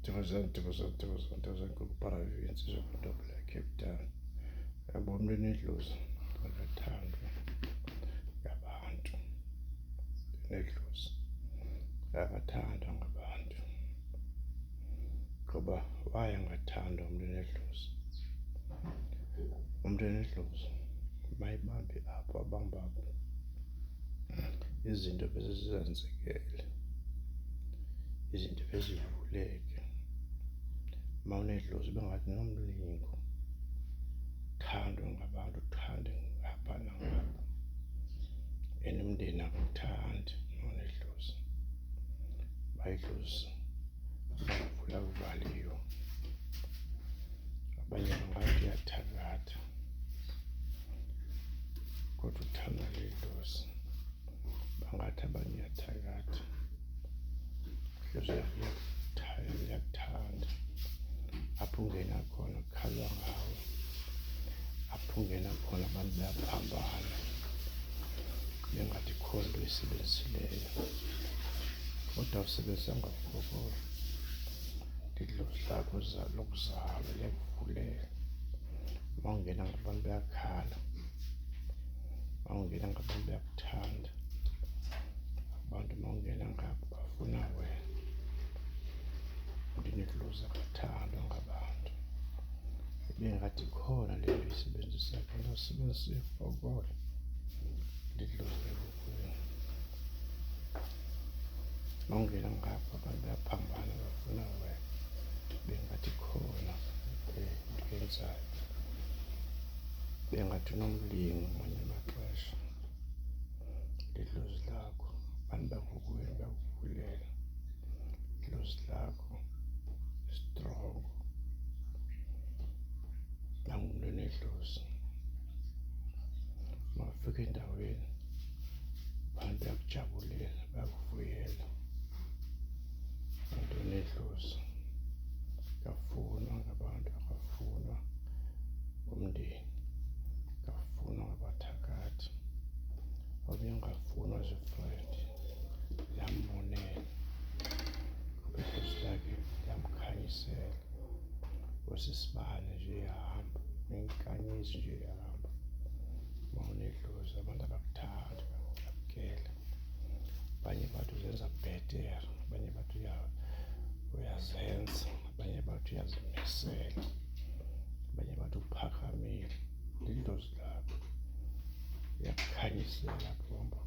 Thokozani, thokozani, thokozani, thokozani kuParavi insizwa kaNtobela Cape Town. Yabo umntu onedlozi akathandwa ngabantu. Unedlozi akathandwa ngabantu. Ngoba waye angathandwa umntu onedlozi? Umntu onedlozi mayibambe apho abamba apho izinto bese zizenzekele. Izinto bezivuleke. Uma unedlozi ube ngathi nomlingo, uthandwe ngabantu, uthande ngapha nangapha. And umndeni akuthandi uma unedlozi. Bayidlozi vula kuvaliwe. Abanye bangathi uyathakatha kodwa uthandwa lidlozi. Bangathi abanye uyathakatha. Idlozi liyakuthanda. Apho ungena khona kukhalwa ngawe. Apho ungena khona abantu bayaphambana. Bengathi ikhona into oyisebenzisileyo kodwa awusebenzisanga fokol. Idlozi lakho lokuzalwa liyakuvulela. Uma ungena ngabantu bayakhala. Uma ungena ngabantu bayakuthanda. Abantu uma ungena ngapho bafuna wena. Umntu onedlozi akathandwa ngabantu. Ibe ngathi ikhona le nto uyisebenzisayo kanti awusebenzisi fokol. Lidlozi lakokwenu. Uma ungena ngapha abantu bayaphambana bafuna wena. Bengathi ikhona into oyenzayo. Bengathi unomlingo ngamanye amaxesha. Lidlozi lakho, abantu bakokwenu bayakuvulela. Idlozi lakho strong. Nangumuntu onedlozi. Uma ufika endaweni abantu bayakujabulela, bayakuvuyela. Umuntu onedlozi akafunwa ngabantu, akafunwa ngumndeni, akafunwa ngabathakathi, okunye angafunwa zii-friend, liyamonela. Ngoba idlozi lakhe liyamkhanyisela. Usisibane nje uyahamba, uyinkanyezi nje uyahamba. Uma unedlozi abantu abakuthandi, bayakubukela. Abanye bathi uzenza bhetere, abanye bathi uyazenza, abanye bathi uyazimisela, abanye bathi uphakamile. Lidlozi lakho liyakukhanyisela apho uhamba.